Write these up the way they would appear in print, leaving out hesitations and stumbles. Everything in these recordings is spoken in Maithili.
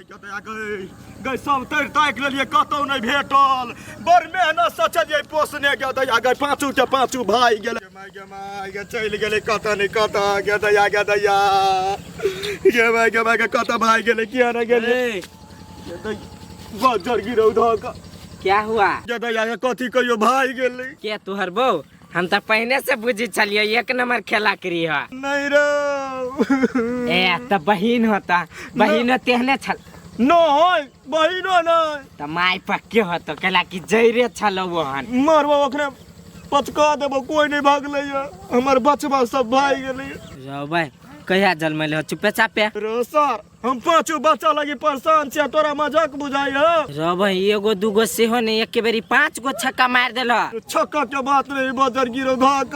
गई गई सब तर ताकि लेलियै, कतौ नहि भेटल। बड़ मेहनत से चलियै पोसने गे दैया गई, पाँचू के पाँचू भाई गेलै। माय गे माय गे, चलि गेलै कतऽ नहि कतऽ गे दैया गे दैया गे माय गे माय गे, कतऽ भाई गेलै, किया नहि गेलै? बज्जर गिरौ धऽ कऽ। क्या हुआ गे दैया गे, कथी कहियो, भाई गेलै। के तुहर बहू? हम तऽ पहिने से बुझी छलियै, एक नंबर खेला करी ह। नहीं रे। ए तऽ बहिन होता, बहिन तेहने छल। नहीं, बहिनो नहीं। तऽ माय पक्के होतो, कैला कि जैरे छल ओहन। मारबो ओकरे, पचका देबो। कोई नहीं भागलै हमर बचबा, सब भाग गेलै। रौ कहिया जन्मले हो? चुपे चापे रो सर, हम पाँचो बच्चा लगी परेशान छियै, तोरा मजाक बुझाइ है? रौ एगो दूगो सेहो नहीं, एके बेरी 5 गो छक्का मार देल। छक्का के बात नहीं, बजर गिरो धाक।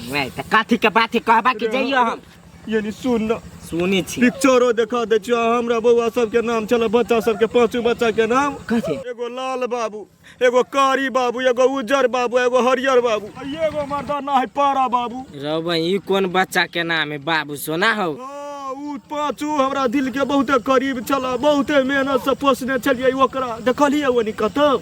नहीं तऽ कथी के बात है, कहबा कि जइयो हम। यानी सुन न। सुनी छी। पिक्चरो देखा दै छियो। हमरा बौआ सबके नाम छल, बच्चा सबके, पाँचो बच्चा के नाम। कथी? एगो लाल बाबू, एगो कारी बाबू, एगो उज्जर बाबू, एगो हरियर बाबू, आ एगो मर्दाना है पारा बाबू। रौ ई कोन बच्चा के नाम है बाबू सोना हो? हाँ, उ पाँचू हमरा दिल के बहुते करीब छल, बहुते मेहनत से पोसने छलियै ओकरा। देखलियै ओनी कतौ?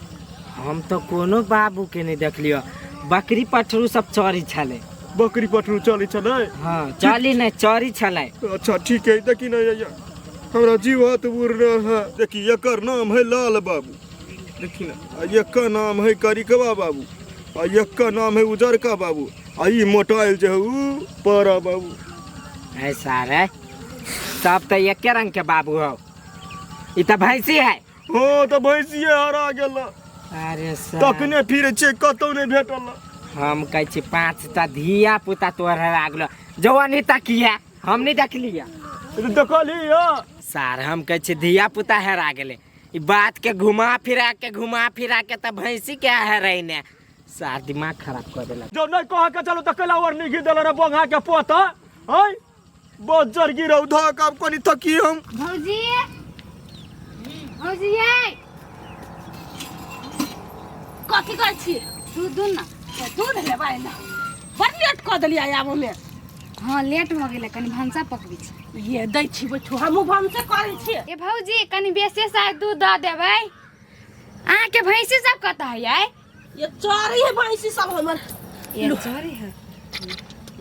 हम तो कोनो बाबू के नहीं देखलियो, बकरी पठरू सब चरी छले। बकरी पठरू चलै छलै? हाँ, चली नहीं, चरी छलै। अच्छा ठीक है, देखी ना ये हमरा जीव हाथ उड़ रहा है। देखी, एकर नाम है लाल बाबू, देखी ना, आ एकर नाम है करिकवा बाबू, आ एकर नाम है उजरका बाबू, आ ई मोटाइल जे है उ पारा बाबू। ऐसा रे, सब तो एके रंग के बाबू हो, ई तो भैंसी है। हाँ तो भैंसिए हरा गेल। अरे सर, तखने फिरे छियै, कतौ नहि भेटल। हम कहै छी 5टा धिया पुता तोहर हरा गेलो, जवानी तकिया हम नहीं देखलिया। देखली हँ? सार, हम कहै छी धिया पुता हेरा गेलै, ई बात के घुमा फिरा के घुमा फिरा के तऽ भैंसी के हेरैने सार दिमाग खराब कर देलक। जब नहीं कह के चलो तऽ कैला और नहीं घी देल रे बोंगा के पोता हय बज्जर गिरौ धक। आब कनी थकी हम। भौजी, भौजी ये कथी करै छी? दूध दूध ना। दूध लेबै ना? बड़ लेट कऽ देलियै आबऽ मे। हाँ, लेट भऽ गेलै, कनी भनसा पकबै छी। ये दै छी, बैठू, हमहूँ भनसे करै छी। ए भौजी, कनी बेसी से दूध दऽ देबै। अहाँके भैंसी सब कतऽ है यै? ये चरी है भैंसी सब हमर। ये चरी है।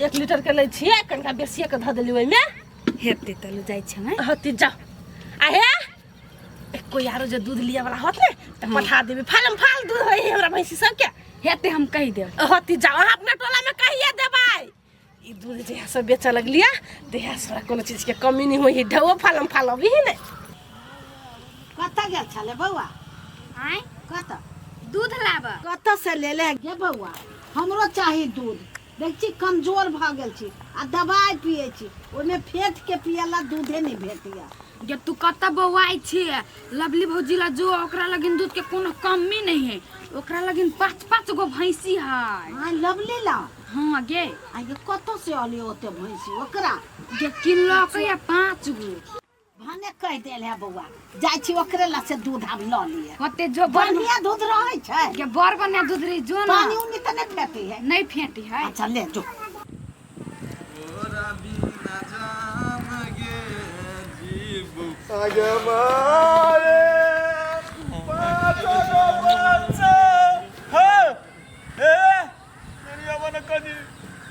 1 लीटर के लै छियै, कनिका बेसिए के धऽ देली ओहिमे। हेतै तऽ लऽ जाइ छै। हँ ती जाउ। आ हे कोई आरो जे दूध लिया वाला होत ने तऽ पठा देबी, फालम फाल दूध होइ है हमरा भैंसी सबके। हेतै, हम कहि देब। हँ ती जाउ, अहाँ अपना टोला में कहिए देबै। ई दूध जहिया सब बेचऽ लगलियै तहिया से हमरा कोनो चीजके कमी नहि होइ है, ढेओ फालम फाल अबै है ने। कतऽ गेल छलै बौआ? आँय? कतऽ? दूध लाबऽ। कतऽ से लेले गे बौआ? हमरो चाही दूध। देख छी, कमजोर भऽ गेल छी आ दबाइ पियै छी, ओहिमे फेट के पियला दूधे नहि भेटैया। गे तू कतऽ बौआइ छी? लवली भौजी ला जो, ओकरा लगिन दूध के कोनो कमी नहीं है, ओकरा लगिन 5-5 गो भैंसी है। हाँ, लवली ला? हाँ गे। आ ये कतऽ से अली ओते भैंसी ओकरा? गे किनलक या 5 गो। भने कहि देल है बौआ, जाइ छी ओकरे ला से दूध आब लऽ लिअ। कते जो बड़ बढ़िया दूध रहै छै। गे बड़ बढ़िया दूध रही, जो ना। पानी उनी तऽ नहि फेटे है? नहीं फेंटी है। अच्छा ले जो। आगे मारे पाँचो गो बच्चा हे ए मेरी अवन कनी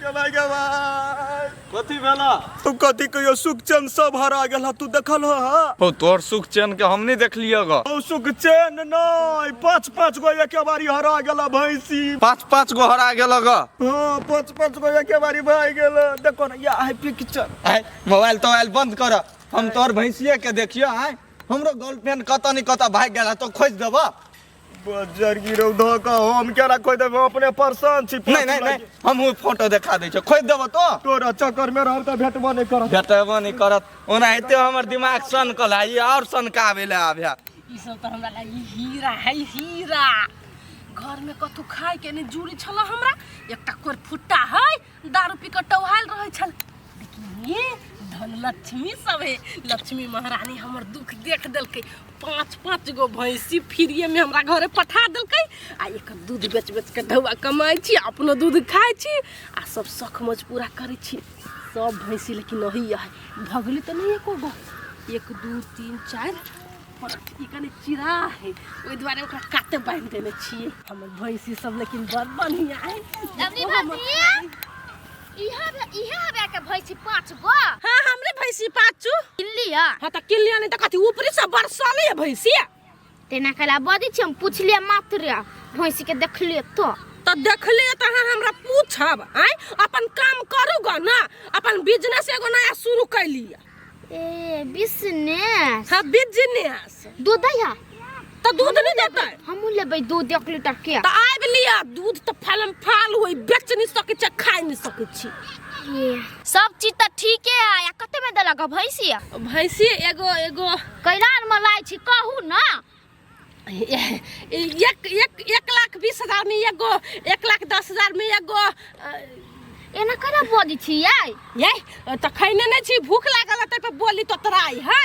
के भाई के भाई। कथी भेला? तू कथी कहियो, सुख चैन सब हरा गेल। तू देखल हो? हाँ हो, तोहर सुख चैन के हम नहीं देखलिए ग। ओ सुख चैन नहीं, 5-5 गो एके बारी हरा गेल भैंसी। 5-5 गो हरा गेल ग? हाँ, 5-5 गो एके बारी भाग गेल। देखो ना, या है पिक्चर। आय मोबाइल तोबाइल बंद कर, हम तोहर भैंसिए के देखियो। आय हमरो गर्लफ्रेंड कतऽ नहीं कतऽ भागि गेल, तो खोज देबऽ। बजर गिरौ धोखा, हम केना खोज देबै, हम अपने परेशान छी। नहीं नहीं नहीं, हमहूँ फोटो देखा दै छियौ, खोज देबऽ तो। तोरा चक्कर में रहब तऽ भेटबो नहि करत। भेटबो नहीं करत, ओनाहिते हमर दिमाग सनकल है, ई और सनकाबै लए आबे। ई सब तऽ हमरा लागि हीरा है हीरा। घर में कतौ खाय के नहि जुड़ी छल हमरा, एकटा कोर फुट्टा है, दारू पी कऽ टौहायल रहै छल। लेकिन ये धन लक्ष्मी सब है, लक्ष्मी महारानी हमर दुख देख देलकै, 5-5 गो भैंसी फ्रीए में हमरा घरे पठा देलकै। आ एकर दूध बेच बेच के ढौआ कमाइ छी, अपनो दूध खाइ छी आ सब शौख मौज पूरा करै छी। सब भैंसी लेकिन नहीं है, भगली तऽ नहीं एको गो। 1 2 3 4 पाँच ई कनि चिड़ा है, ओहि दुआरे ओकरा काते बान्हि देने छियै। हमर भैंसी सब लेकिन बड़ बढ़िया है। लवली भौजी, इहा इहा हवे के भैंसी पाँच गो? हाँ, हमरे भैंसी पाँचू। किनलिया? हाँ, तऽ किनलिया नहीं तऽ कथी ऊपरी से बरसले है भैंसी। तेना कला बजै छी, हम पुछलियै मात्र भैंसी के देखलियै तो। तऽ देखलियै तऽ अहाँ हमरा पूछब? आँय, अपन काम करू ग ना, अपन बिजनेस एगो नया शुरू कैलियै। ए, बिजनेस? हाँ, बिजनेस। दूध दैया? तऽ दूध नहीं देतै? हमहूँ लेबै दूध 1 लीटर के। तऽ आबि लिअ दूध, तऽ फलम फाल होइ, बेच नहीं सकै छी, खाइ नहीं सकै छी। ए, सब चीज तऽ ठीके है। आ कते में देलक भैंसी? भैंसी एगो एगो कैलान मलाई छी, कहू ना। एक एक 1,20,000 में एगो, 1,10,000 में एगो। एना केना बजै छियै? ये तऽ खैने नहि छी, भूख लागल है, ताहि पर बोली तोतराइ है।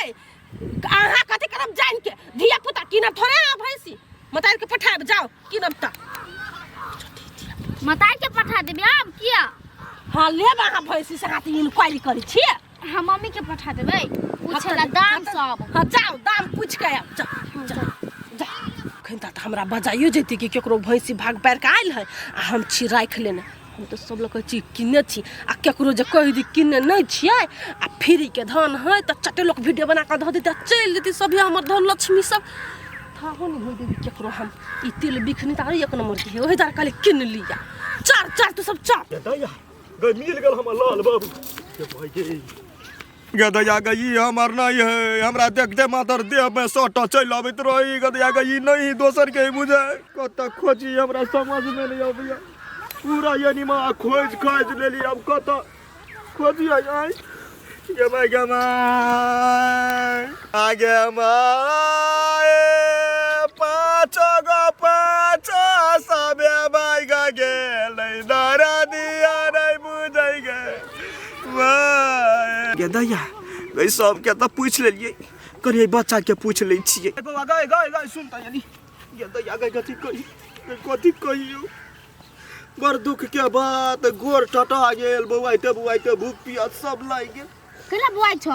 अहाँ कथी करब जान के? धिया पुता कीनब थोड़े अहाँ भैंसी? मतार के पठायब, जाओ कीनब तऽ। मतार के पठा देबै आब किया? हाँ, लेब अहाँ भैंसी से? अहाँ तऽ इंक्वायरी करै छियै। हम मम्मी के पठा देबै पूछे ला दाम सब। हाँ, जाओ दाम पूछ के आउ, जाओ जाओ जाओ। एखन तऽ हमरा बजाइयो जैती कि केकरो भैंसी भाग पारि कऽ आयल है आ हम छी राखि लेने। हम तऽ सब लग कहै छी किन्ने छी, आ केकरो जे कहि दी किन्ने नहि छियै आ फ्रीके धन है तऽ चटे लोक वीडियो बना कऽ धऽ देतै आ चलि जेतै सभे हमर धन लक्ष्मी सब। थाहो नहि होइ देबी केकरो हम। ई तिल बिखनी तऽ आरो एक नंबर के है, ओहि दुआरे कहली किन लिया। चर चर तू सब चर। गदैया गई, मिल गेल हमर लाल बाबू गे भाई गे। गदैया गई, ई हमर नहीं है। हमरा देखते मातर देह में सट चलि अबैत रही। गदैया गई, ई नहीं दोसर के बुझे। कतऽ खोजी, हमरा समझ में नहीं अबैया। पूरा यनिमा खोजि खोजि लेली, अब कतऽ खोजी? आइ गे माय गे माय, आगे my, पाँच गो पाँच सबे भाग गेलै। दरा दिया नहीं बुझै गे माय। गे दैया गई, सबके तऽ पूछि लेलियै, करियै बच्चा के पूछि लै छियै। बौआ गई गई गई, सुन तऽ यानी। गे दैया गई, कथी कही, कथी कहियौ, बड़ दुख के बात। गोर टटा गेल, बौआइते बौआइते भूख पियास सब लागि गेल। केना बौआइ छ?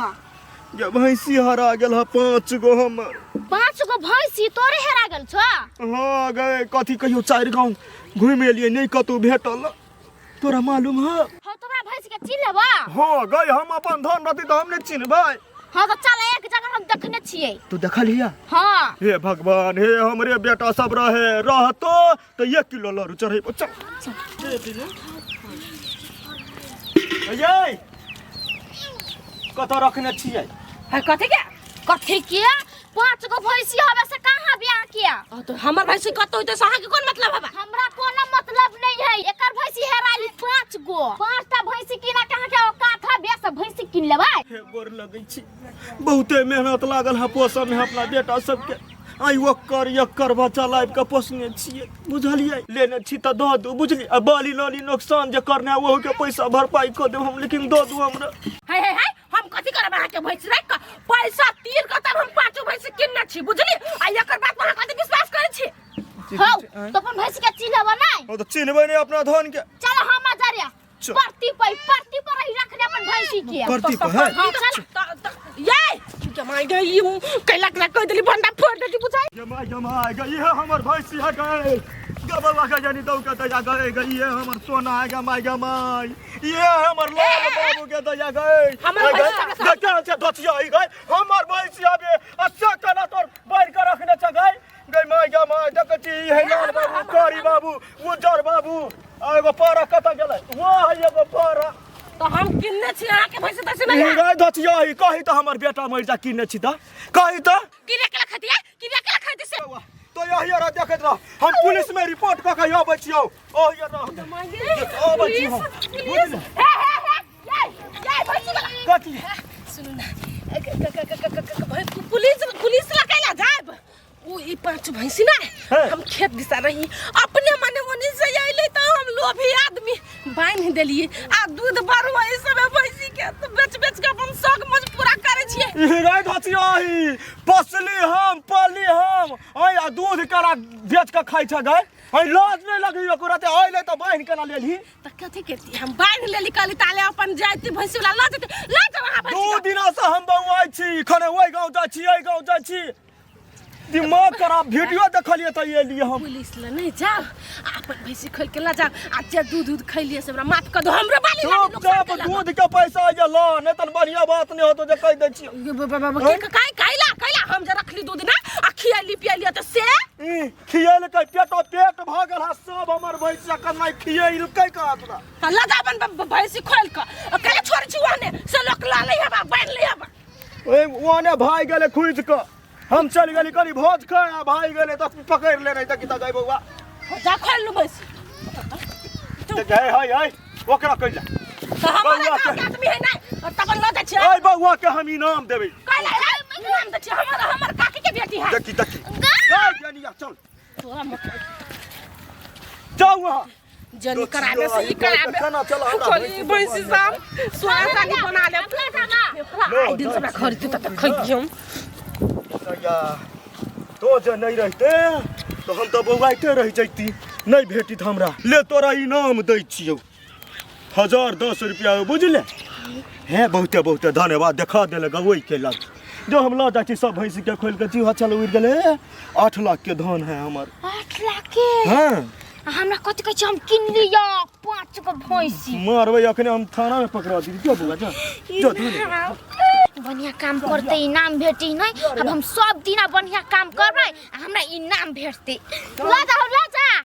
गे भैंसी हरा गेल है पाँच गो हमर। पाँच गो भैंसी तोरे हेरा गेल छ? हाँ गए, कथी कहियो, चारि गाँव घुमि एलियै, नहि कतहु भेटल। तोरा मालूम है? हाँ, तोरा भैंसी के चिन्ह लेबा? हाँ गई, हम अपन धन रहती तऽ हम नहि चिन्हबै? हाँ तऽ चल, एक जगह हम देखने छियै। तू देखलिया? हाँ। हे भगवान, हे हमरे बेटा सब रहे रहतो तऽ 1 किलो लड़ू चढ़ेबो। चल ये, कतऽ रखने छियै? है कथी के? कथी के? पाँच गो भैंसी हवे से कहाँ बियाह किया? आ, तो हमर भैंसी कतौ होतै से अहाँके कोन मतलब हबा? हमरा कोनो मतलब नहीं है। एकर भैंसी हेराली पाँच गो, पाँचटा भैंसी किना के अहाँके औकात हवे से भैंसी किन लेबै? हे गोर लगै छी, बहुते मेहनत लागल है पोसऽ में अपना बेटा सबके। आइ ओकर एकर बच्चा लाबि कऽ पोसने छियै, बुझलियै? लेने छी तऽ दऽ दू, बुझलियै? आ बाली लाली नोकसान जे करने है, ओहू के पैसा भरपाई कऽ देब हम, लेकिन दऽ दू हमरा। है है है, हम कथी करब अहाँके भैंस राखि कऽ? पैसा तीर कऽ तब हम पाँचो भैंस किनने छी, बुझली? आ एकर बात पर अहाँ कथी विश्वास करै छी? हौ, तो अपन भैंसी के चिन्हबा नहीं? ओ तऽ चिन्हबै नहि अपना धन के। चल हम जरिया चल। परती पर, परती पर ही रखने अपन भैंसी के। परती पर है। हाँ, चल। ये जमाई गई, ई कैला कैला कह देली, भंडा फोड़ देली बुझाई। जमाई जमाई गई, ये हमर भैंसी है गए गबवा के जानी दौ के दया गए गई, ये हमर सोना है गे माय गे माय, ये हमर लाल बाबू के दया गए। हमर भैंसी गए क्या छै दथिया ई गए, हमर भैंसी आबे अच्छा कना तोर बाढ़ के रखने छ गए गई माय गे माय। देखै छी, ई है लाल बाबू, कारी बाबू, उज्जर बाबू, आ एगो पारा कतऽ गेलै? वो है एगो पारा। तो हम किनने छी अहाँके भैंसी तैसी नहीं ई है। गए दथिया ई, कही तऽ हमर बेटा मरि जा, किने छी तऽ कही तऽ। किने के खतिया, किने के खती से? तो यही रह, देखैत रह, हम पुलिस में रिपोर्ट कऽ के अबै छियौ। ओ ये रह, अबै छी हम। पुलिस, हे हे हे, ये ये भैंसी वाला। कथी? सुनू ना, पुलिस पुलिस ला कैला जायब? उ ई पांच भैंसी ना हे। हम खेत दिसा रही, अपने मने ओनी से अइले तो हम लोभी आदमी बान्हि देलिए आ दूध बरवा ई सब भैंसी के तो बेच बेच के अपन शौक मौज पूरा करै छियै। ई रे धचियाही, पोसली हम, पाली हम, ऐ आ दूध केना बेच के खाइ छ गै? ऐ लाज नहि लगै ओकरा ते अइले तऽ बान्हि केना लेलही? तऽ कथी करती, हम बान्हि लेली, कहली ताले अपन जायती भैंसी वाला लऽ जेती, लऽ जाउ अहाँ भैंसी दू के। दिना से हम बौआइ छी, खने ओहि गाँव जाइ छी, एहि गाँव जाइ छी। दिमाग खराब वीडियो देखलिए तऽ एलिए हम। पुलिस ल नहीं जाओ, आ अपन भैंसी खोल के ला जाओ, आ जे दूध उध खैलिए से हमरा माफ कर दो, हमरो बाली लाली नुकसान चुपचाप केलक। दूध के पैसा ये ल, नहीं तऽ बढ़िया बात नहीं होतो जे कहि दै छियौ। ये के के काहे कैला कैला हम जे रखली दूध ना आ खियली पियली तऽ से ई खियलकै, पेटो पेट भऽ गेल हँ सब हमर भैंसिया के नहि खियलकै कहाँ तोरा। आ ला जा अपन भैंसी खोल के, आ कैला छोड़ छी ओहने से लोक ला ले हबा बान्हि ले हबा। ओए ओने भाग गेलै खुजि कऽ, हम चलि गेली कनी भोज खाय आ भाग गेलै तऽ पकड़ि लेने तऽ की तऽ बौआ। जा खोल लू भैंसी। हे हे हे ओकरा कैला तऽ हमर बौआ गाँव के- के आदमी है नहीं तब लऽ जाइ छियै। ओए बौआ के हम इनाम देबै। कैला इनाम दै छियै, हमर हमर काकी के बेटी है। देखी देखी गाय जनिया चल तोरा मत जाउ वहाँ जनी कराबे से ई कराबे। केना चल हमरा कहली भैंसी भैंसी साहब सोना चांदी बना ले आइ दिन से हमरा खरीदते तब खैतियौ। भैया तो जे नहीं रहते तो हम तो बौआइते रह जैती, नहीं भेटित हमरा। ले तोरा इनाम दै छियौ 1010 रुपया, बुझले? हे बहुते बहुते धन्यवाद, देखा देले गवई के लग जो हम लऽ जाइ छी सब भैंसी के खोलि के। चूहा चल उड़ि गेलै। 8 लाख के धन है हमर। 8 लाख के? हाँ। हमरा कथी कहै छै, हम किन लिअ 5 गो भैंसी। मारबै अखने हम, थाना में पकड़ा दी। जो बौआ जा जो धन। बढ़िया काम करते इनाम भेटी नहीं, अब हम सब दिना बढ़िया काम करबै आ हमरा इनाम भेटतै। लऽ जाउ, लऽ।